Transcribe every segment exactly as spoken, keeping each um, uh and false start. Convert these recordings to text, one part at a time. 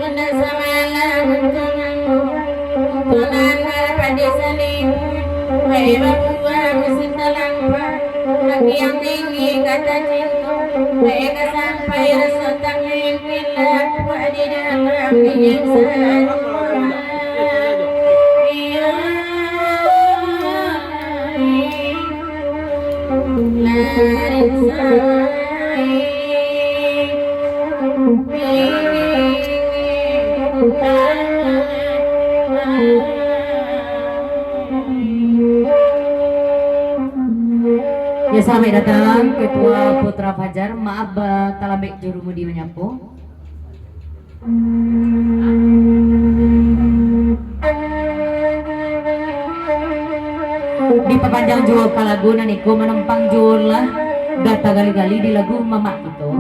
Indak samalam untuang ambo, untuang nan dapat disalimu, bae babuah musim talampau, agiah tinggi ka tacinto, bae ka sampai raso tangih, bila puak di dalam inyo sajo. Ya, salamaik datang, Ketua Putra Fajar. Maaf, ba, talambek jurumudi manyapo. Dipapanjang juo ka lagu nan iko, manompang juo lah gata gali-gali di lagu mamak kito.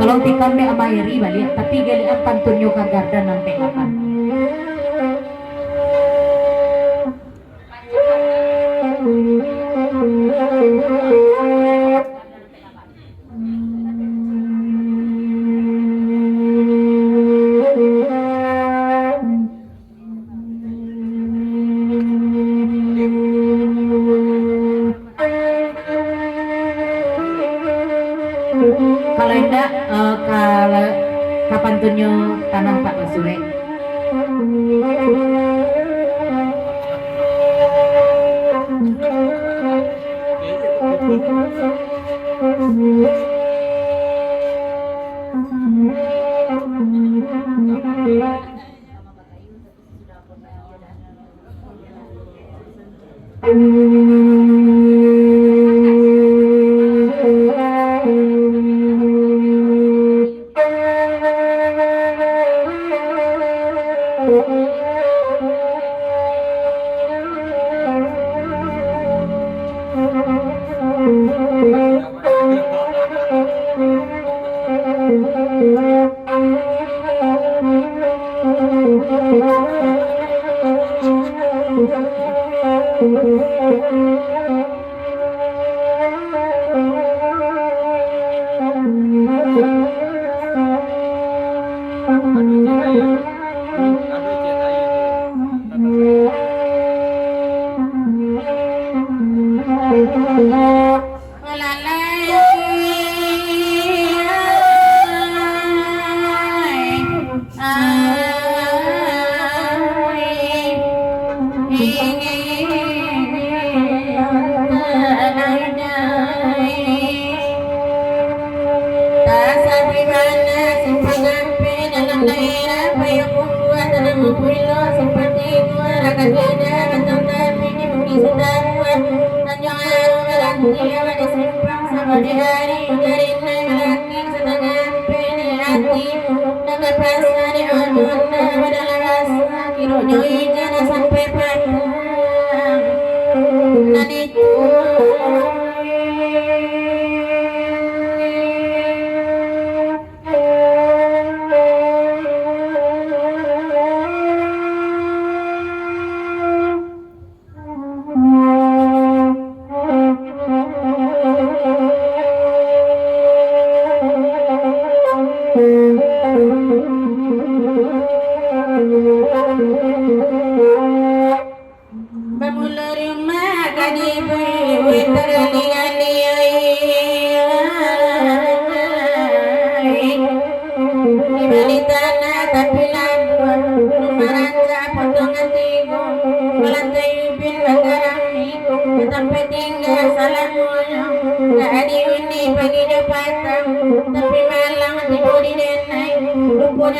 Tolong tikam dek Ama Eri baliak, tapi galiak pantunnyo ka gardan ampek lapan. Kalau indak, eh, ka-, ka pantunnyo Tanah Pak Basurek. Tasampai bana simpang ampek dalam daerah Payakumbuah, Tanah Mapulo, simpang timur, Rakatida, Batang Tapi, di Bukik Sitabuah, Tanjung Aru, Baranti, awak di simpang, samo di hari, jari nai, balakik, satangah ampek di ati, nan ka pasa di Honda, badalah rasa, kirunyo ijan lah sampai patang. Nan itu.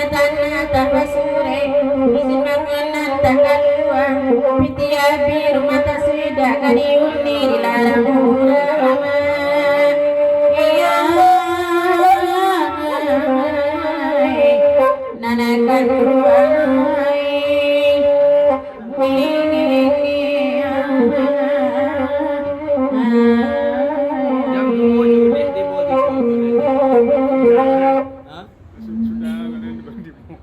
Tanah tapasurek, isin makanan takalua, piti abih rumah tasudah ka diuni dilarang urang. Iyo, nanakan ruai. Yang mau julid di bawah tiga. Hah? Sudah, sudah, sudah.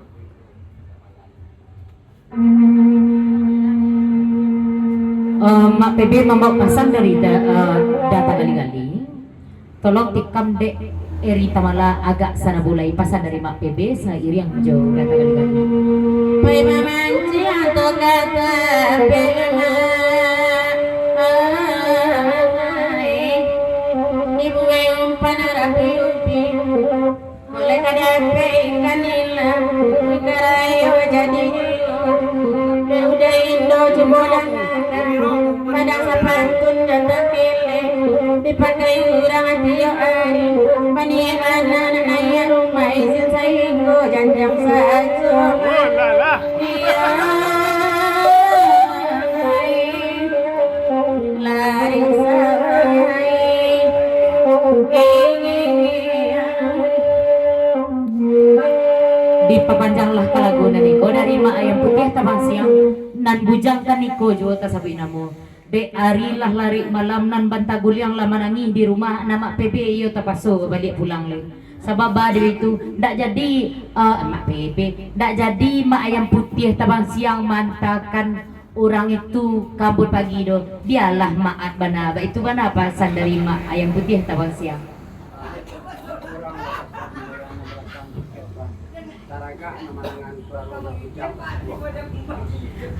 Eh, Mak P B mambawa pasan dari da-, eh, Data Gali-gali. Tolong tikam dek Eri Tamala agak sana bulai, pasan dari Mak P B sairiang jo Data Gali-gali. Pai mamancing atau kata pemak, ai, dibuai umpan rapi-upi. Mulai ka dapek ikan nila, ikan rayo jadi gilo. Dek udah indo cubo dangakan, kadang sapantun datang kelek, dipakai urang tiok ari. Paniaik anak nak naiak rumah isin sainggo janjang saajo. Iyo, lari sawah. Dipapanjanglah ka lagu nan iko dari Mak Ayam Putiah Tabang Siang, nan bujang kaniko juo tasabuik namo. Dek ari lah larik malam, nan bantaguliang lah manangih di rumah, anak Mak P B iyo tapaso babaliak pulang lai. Sabab baa dek itu, ndak jadi, eh, Mak P B, ndak jadi Mak Ayam Putiah Tabang Siang maantakan urang itu ka ambun pagi doh, bialah maat bana. Baitu bana pasan dari Mak Ayam Putiah Tabang Siang.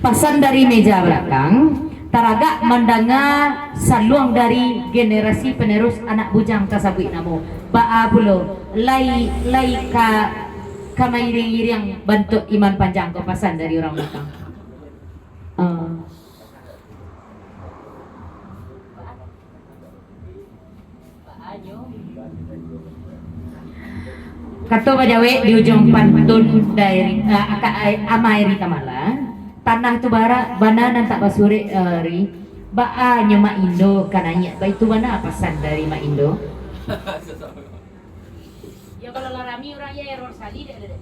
Pasan dari meja balakang, taragak mandanga saluang dari generasi penerus anak bujang tasabuik namo. Baa pulo, lai, lai ka, ka mairiang-iriang bantuak iman panjang ko pasan dari urang balakang. Ah. Kato bajawek di ujuang pantun dari, eh, aka-, eh, Ama Eri Tamala, tanah tu bara, bana nan tak basurek, eh, ri, baa nyo Mak Indo ka naiak, baitu bana pasan dari Mak Indo. Yo, kalau lah rami urang, yo, error sakali dek, dek.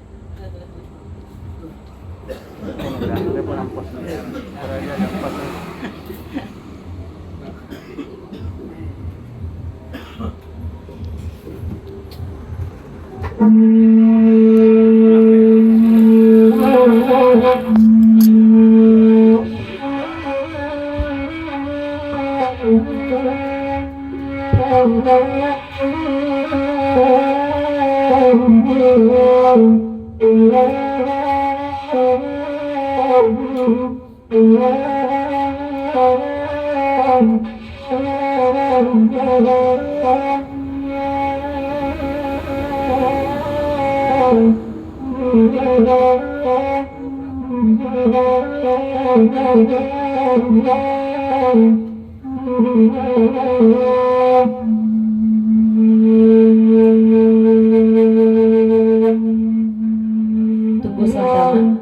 Tunggu sabanta.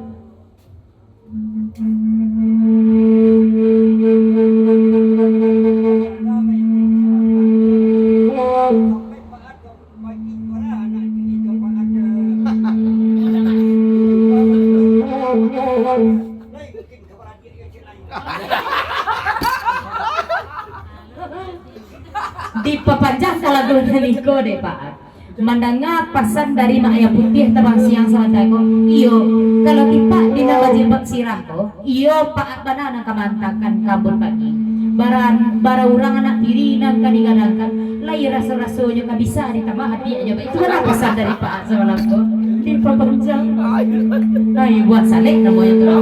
Dipapanjang ka lagu nan iko dek Pak. Mandanga pasan dari Mak Ayam Putiah Tabang Siang sabanta ko, iyo, kalau tipak di nan bajilbab sirah ko, iyo, paat bana nan ka maantakan ka ambun pagi. Bara, bara urang anak tiri nan ka digadangkan, lai raso-rasonyo ka bisa ditambah adiaknyo. Baitu bana pasan dari paat samalam ko. Dipapanjang. Ai, buah salek namonyo tu.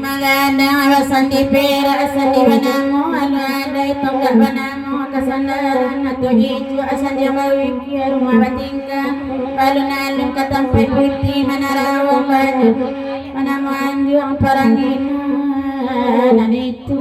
Magadang basandi perak, sandi banamo, anu adai tonggak banamo, Kasandaran atau ijuak sanjang bawikia rumah batingkah, alun-alun ka tampaik putih manarawang banyu, manamuanjuang paranginan nan itu.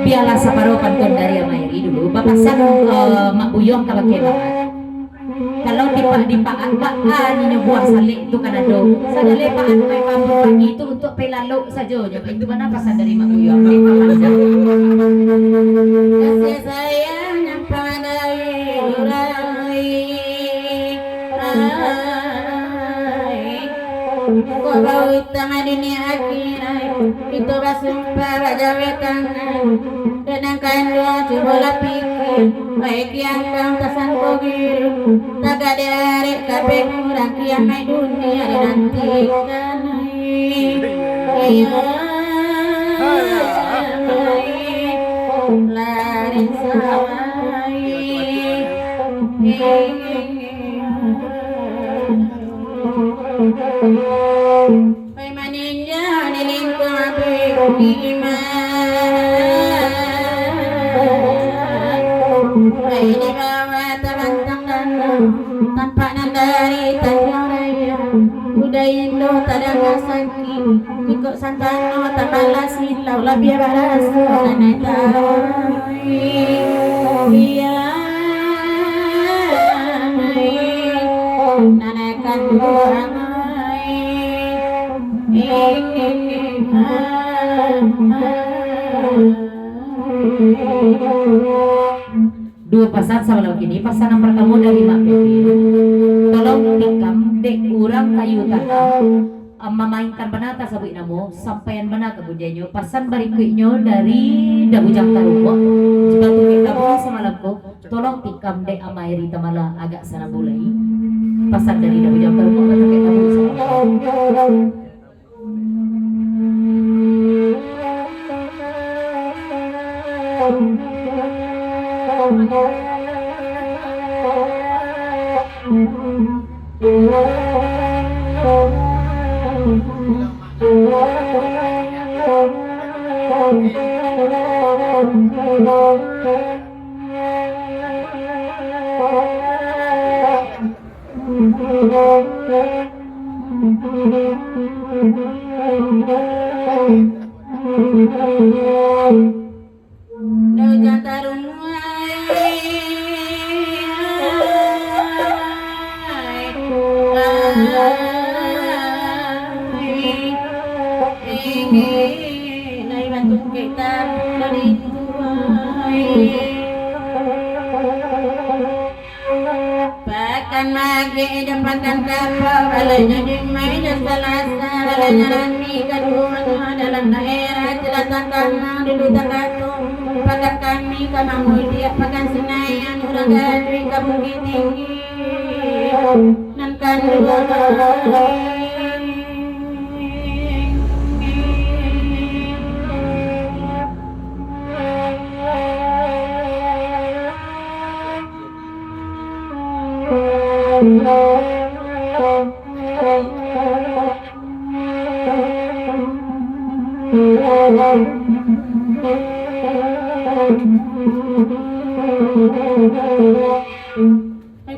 Bialah saparo pantun dari Amairi dulu, bapasan, eh, Mak Buyuang ka bakeh bangat. Kalau dipak-dipakan baa ninyo buah salek tu kan ado. Sadaleh pakan pai kampung pagi tu untuak pai lalok sajo nyo. Itu bana pasan dari Mak Buyuang. Dipak panjang. Kasih sayang nan pandai urai. Ai. Kok bautang dunia akhirat, kito basumpah bajawek tangan. Dek nan kanduang cubolah pikir, baik kiangkang tasangko giring, tagak dek arek kabek urang kiamaik dunia dinantikan. Iyo, lari sawai. Pai maninjau di lingkuang bukik iman. Pai di bawah tabantang danau, tampak nan dari Tanjuang Raya. Udah indoh tadanga sakik, ikok santano tambalah silau, labiah baraso nan tau. Iya, nan kanduang. Duo pasan samalam kini, pasan nan partamo dari Mak Pepi. Tolong tikam dek urang kayu tanah, am, mamainkan bana tasabuik namo, sampaian bana ka bunjainyo. Pasan barikuiknyo dari Da Bujang Tarungkok, jipatungkek tabu samalam ko, tolong tikam dek Amairi Tamala agak sarambu lai. Pasan dari Da Bujang Tarungkok, batungkek tabu samalam ko. Dau jatah rumah. Lai batungkek tabu dari tuai. Pakan Magek dan Pakan Kapau, balanyo Jumaik dan Salasa, balanyo rami kaduonyo dalam daerah Cilacap Kamang, dulu takato. Pakan kami ka Mamudiak, Pakan Sinayan, urang Gaduik ka Bukittinggi, nan kaduo.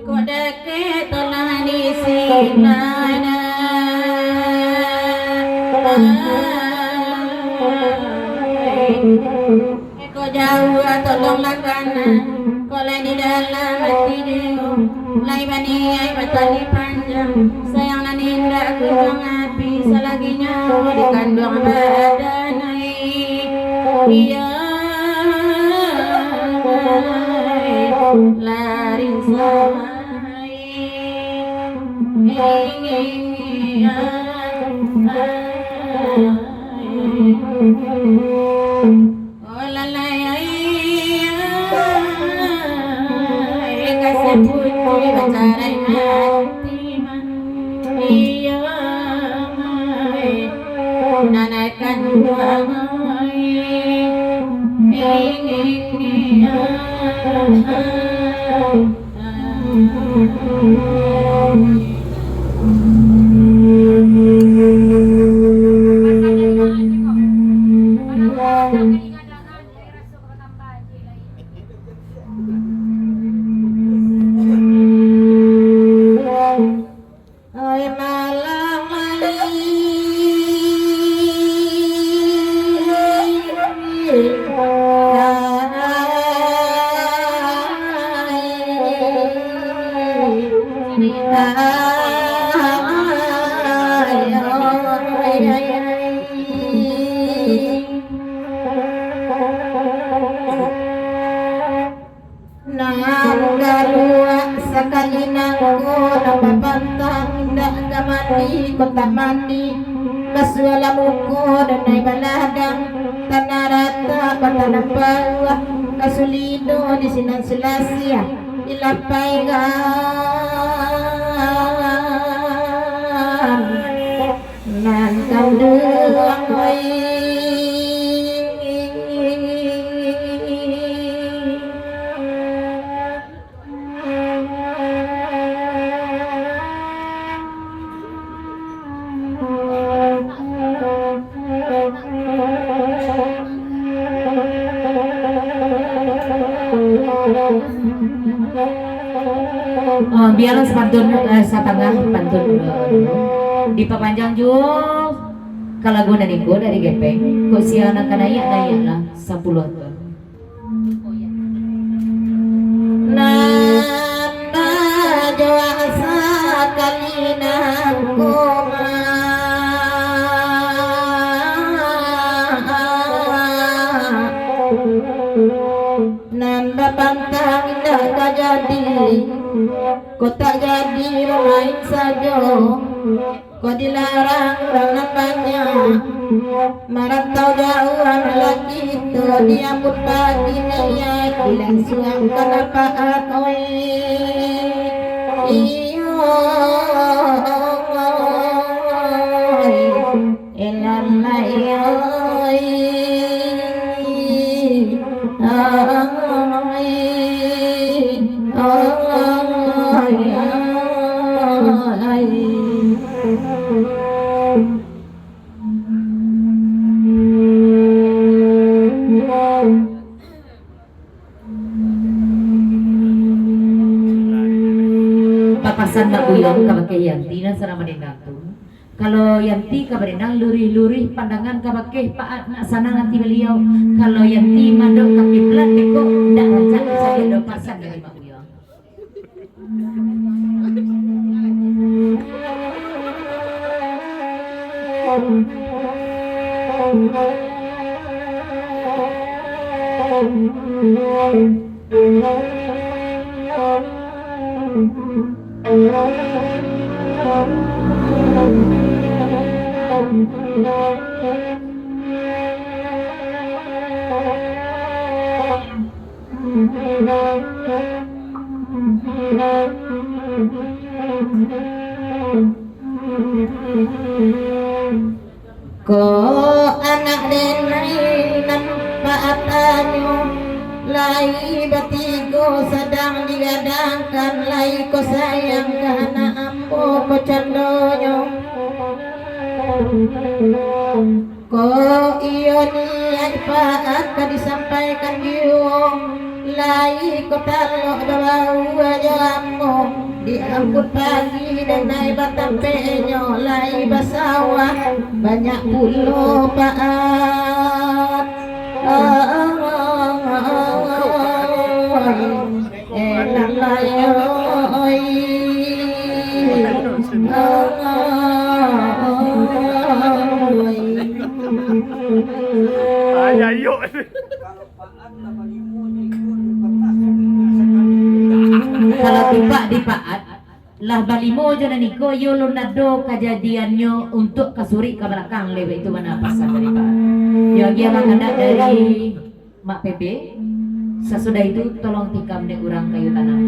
Kok dakek tu lah di sinan. Kok jauah tolonglah kanan, kok lai di dalam ati juo, lai baniaik batali panjang, sayang nan indak kunjuang abih, salagi nyawo di kanduang badan ai. Iyo, lari sawai. Oh, lalai, ai, ai, kasih putih bacarai hati mah. Iyo, ai, nanakan buah, ai, ai, ai, Nan galuak sakali nangko, nan bapantang indak ka mandi, kok tak mandi, basuahlah muko denai baladang, tanah ratak batanam pauah, kasulido di sinan silasiah, ilah paigan. Nan kanduang oi. Ah, biarlah sapantun, eh, satangah pantun, eh, dulu. Dipapanjang juo ka lagu nan iko dari Gepeng. Kok sia nan ka naiak, naiaklah sapuluah ton. Nan bajoa sakali nangko mah. Nan bapantang indak ka jadi, kok tak jadi bamain sajo. Kok dilarang urang nan banyak, marantau jauah lah kito, diambun pagi niaik, bilang suang ka napaat oi. Iyo, oi. Elalai, oi, oi, oi, oi. Papasan Mak Buyuang kabake Yanti nan sadang badendang tu. Kalau Yanti ka badendang, luruih-luruih pandangan kabake Paat, nak sanang ati baliau. Kalau Yanti mandok ka kiblat, beko ndak rancak sajo do pasan dari Mak Buyuang. Kok anak denai nan Paat tanyo, lai batigo sadang digadangkan, lai ko sayang ka anak ambo ko condonyo. Kok iyo niaik Paat ka disampaikan juo, lai ko talok babau jo ambo. Di ambun pagi denai batampeknyo, lai basawah banyak pulo Paat. Elalai oi. Ayah yok. Kalau tipak di Paat, lah balimo jo nan iko, iyo lun ado kajadiannyo untuak ka surik ka balakang, lewat itu bana pasan dari Paat. Yo, agiah makanan dari Mak Pepe. Sasudah itu, tolong tikam dek urang kayu tanam.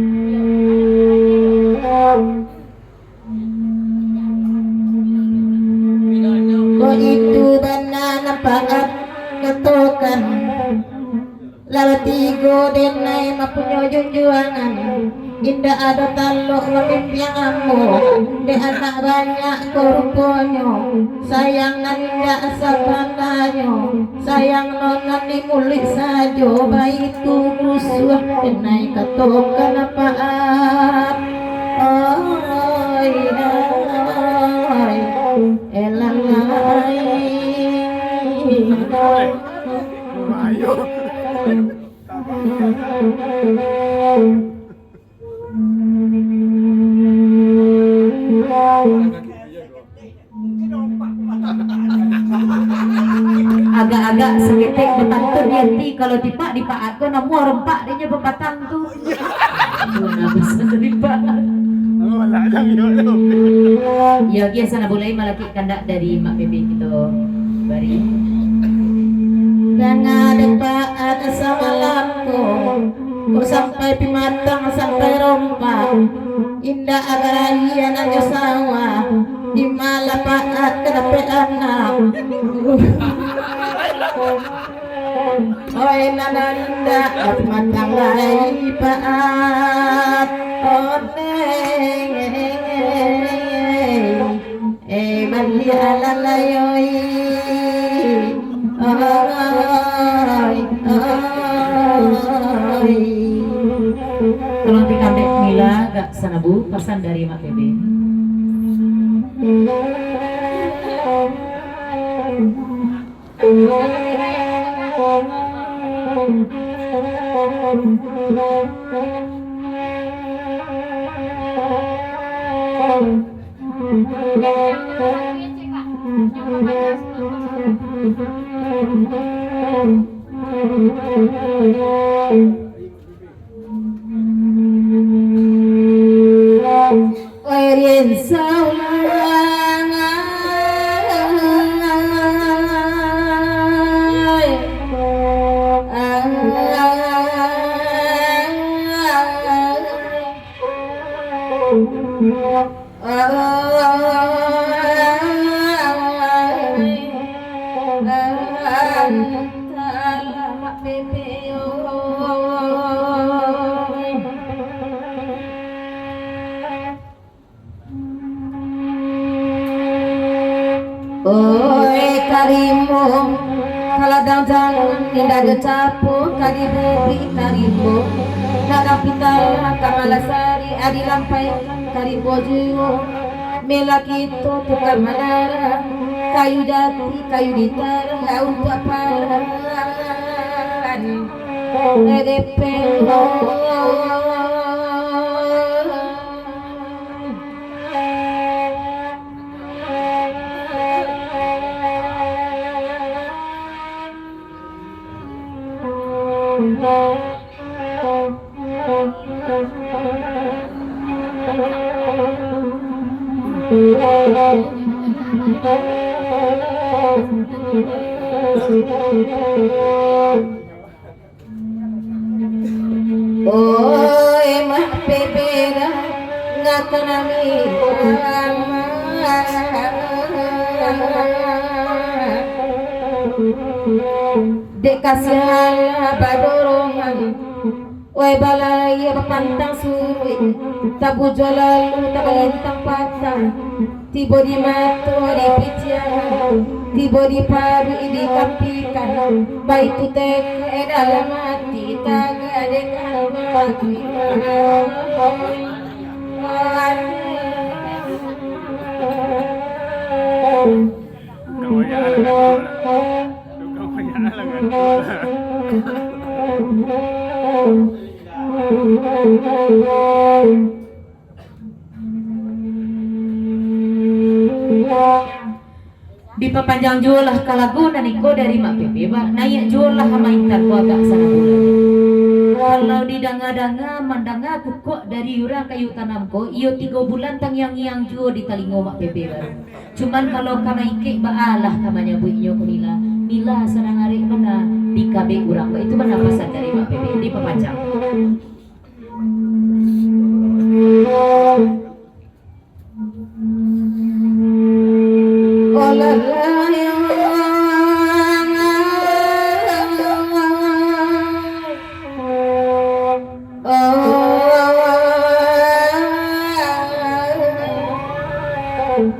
Ko itu bana nan Paat katokan. Lah batigo denai mapunyo junjuangan, indak ado talok mamimpiang ambo, dek anak banyak ko ruponyo, sayang nan indak sabananyo, sayang nan di muluik sajo, baitu rusuah denai kato ka napaat. Oi, oi, elang ai. Agak-agak saketek batantun di ati, kalau tipak dipaat ko namuah rompak dek nyo bapatang tu. Nah, bisa talipak. Oh, lah, dah, yo, yo. Yo, oke, sana mulai malakik kandak dari Mak Bebe kito bari. Danga dek paat samalam ko, ko sampai pimatang sampai rompak. Indak agaraian anyo sawah, di malapaat ka dapek anak. Oi, nan indak matang lai paat, oneng. Eh, baliak alalai, oi. Oi, oi. Tolong dikandek Mila agak sanabu, pasan dari Mak Bebe. Oi, rian saulang, ai. Alamak, Bebe, oi. Oi, karimo, kaladang jangan indak ado capo, ka dibubik karimo, nak ka pitala, ka malasari, adi lampai, karimo juo. Mila kito tukang manara, kayu jati, kayu ditara, untuak paran. Depeng. Oi, Mak Bebe, ngakak nami. Dek kasihan badorongan, wai balai bapantang suruik, tabujo lalu tabalintang patang. Tibo di mato dipiciakan, tibo di paruik dikapikan, baitu tekek dalam ati, tagak dek mati. Dipapanjang juolah ka lagu nan iko dari Mak Pepe, ba. Naiak juolah ka maintan ko agak sanabulan. Kalau didanga-danga, mandanga kukuak dari urang kayu tanam ko, iyo tigo bulan tangiang-ngiang juo di talingo Mak Pepe baru. Cuman kalau ka maikek, baalah ka manyabuiknyo ko Mila. Mila sadang arek bana dikabek urang, baitu bana pasan dari Mak Pepe, dipapanjang. Pak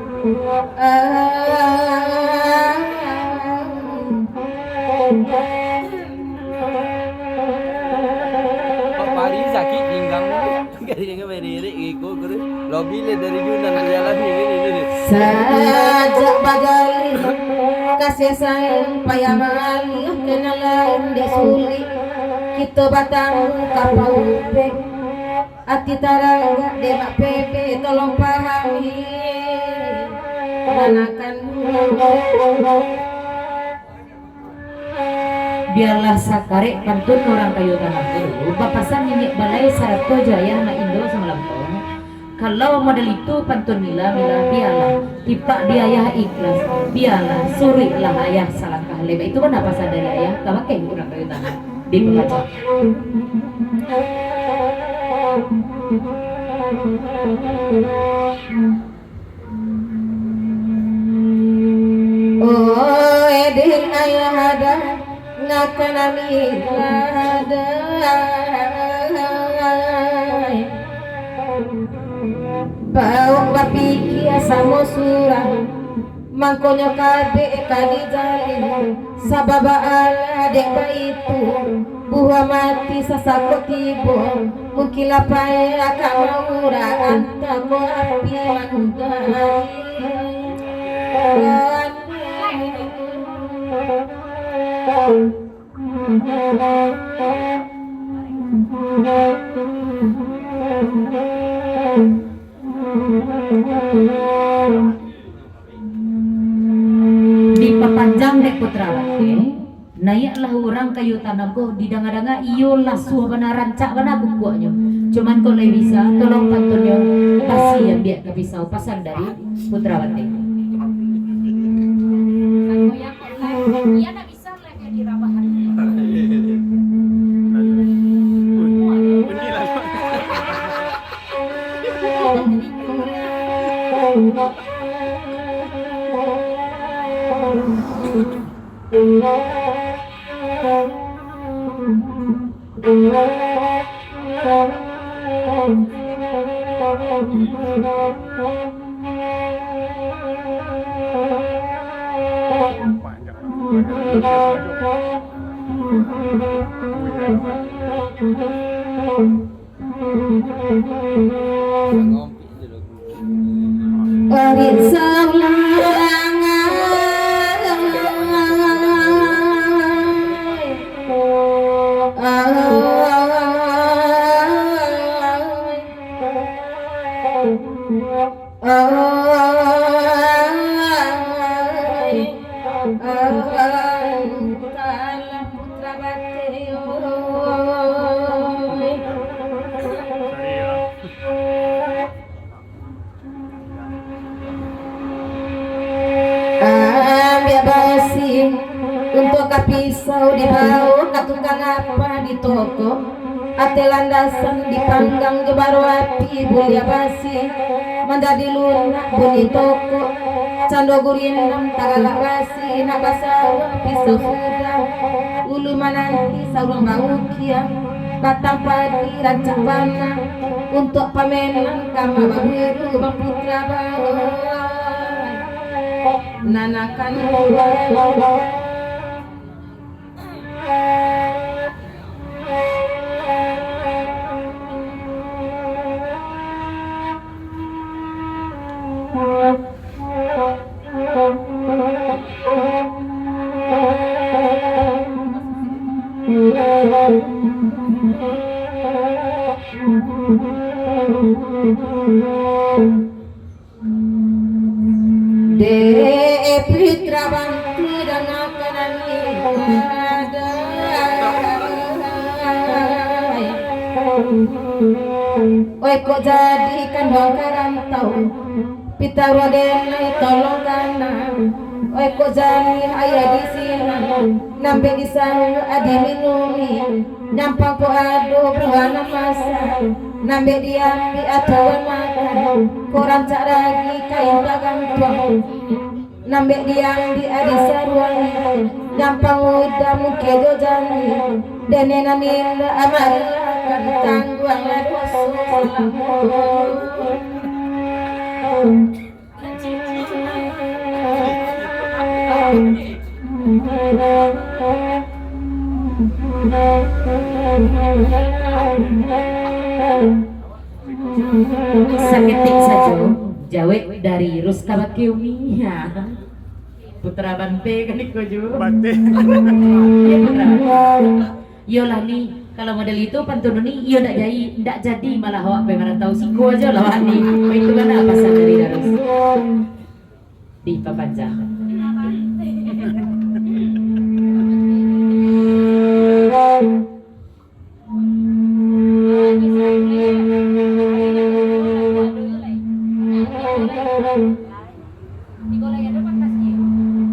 Fahri sakik pinggang. Kali dengan mererek iko kuru. Lobi le dari Yunan bajalan ni, ni, ni, ni. Sajak bagali kasih sayang payaman kenalan dek sulik. Kito batang kapau pe. Ati taragak dek Mak Pepe, tolong pahami. Manakan. Bialah sakarek pantun urang kayu tanah tu, bapasan niniak balai sarato jo ayah anak indo samalam tu. Kalau model itu pantun mila-mila, bialah tipak di ayah ikhlas, bialah suruiklah ayah salangkah. Lebih itu kan pasan dari ayah, kabake urang kayu tanah. Dibaca. Oi, din ayah ada, ngakan ami ada. Bauk bapikia samo surang, mangkonyo kadek ka dijalin. Sabab baalah dek baitu, buah mati sasako tibo. Mungkin lah payah ka mauraan, tako api manudai. Dipapanjang dek Putra Bate, naiaklah urang kayu tanah ko, didanga-danga iyo lasuah bana, rancak bana kukuaknyo. Cuman kok lai bisa, tolong pantunnyo basi ambiak ka pisau, pasan dari Putra Bate. Ari salangan. Ai, ai, kalah Putra Bate, oi. Ambiak basi untuak ka pisau, dibawo ka tukang apa di toko. Ateh landasan dipanggang jo baro api, buliah basi manjadi lunak bunyi tokok. Cando gurindam tagalak basi, nak basawah pisau sudah. Ulu mananti saruang baukiah, batang padi rancak bana, untuak pamenan kama baburu bamputra bagai. Nanakan. Dek Putra Bate, dangahkan ambiak. Oi, kok jadi kanduang ka rantau, pitaruah den lai tolong kana. Oi, kok jadi aia di sinan, nambek di sanu adi minumi. Nyampang ko ado buah nan masam, nambek diambiak atuan makan. Ko rancak ragi kain tagantuang, nambek diambiak adi saruang. Nyampang udah mungkin jo jani, dene nan indak amarilakan, tangguanglah doso. Saketek sajo, jawek dari Rus kabake Umi. Ya. Putra Bante kan iko jo. Bante. Iyo, Putra. Iyolah ni, kalau model itu pantun ni, iyo ndak jadi, ndak jadi malah awak pai marantau, siko ajo lah awak ni. Itu bana pasan dari Darus. Dipapanjang.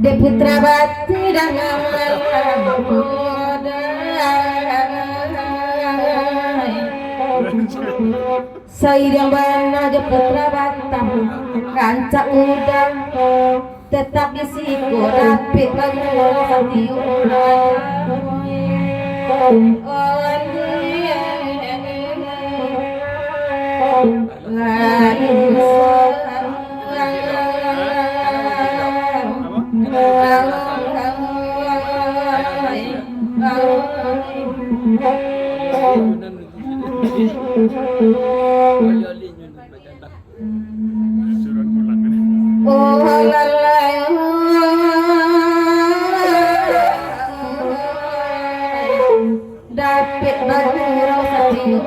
Dek putra bati dan amal. Sairiang bana jo putra Batam, rancak muda, tetap di siko rapik baguno satiok. Oh, lalai. Dapek bagurau satiok.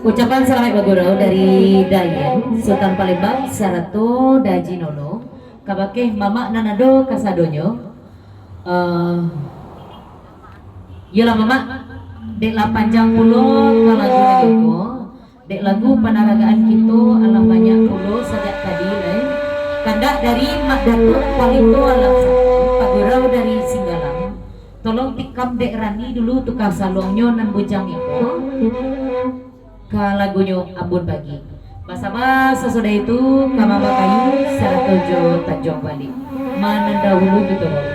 Ucapan salamaik bagurau dari Dayen, Sultan Palembang, sarato Daji Nono, kabake mamak nan ado kasadonyo. Eh, iyolah mamak, dek lah panjang pulo ka lagu nan iko, dek lagu panaragaan kito alah banyak pulo sajak tadi lai. Kandak dari Mak Datuak Palito Alam Satu, pagurau dari Singgalang, tolong tikam dek Rani dulu tukang saluangnyo nan bujang iko. Ka lagunyo Ambun Pagi. Basama sasudah itu ka Mama Kayu sarato jo Tanjuang Balik. Mandahului kito dulu.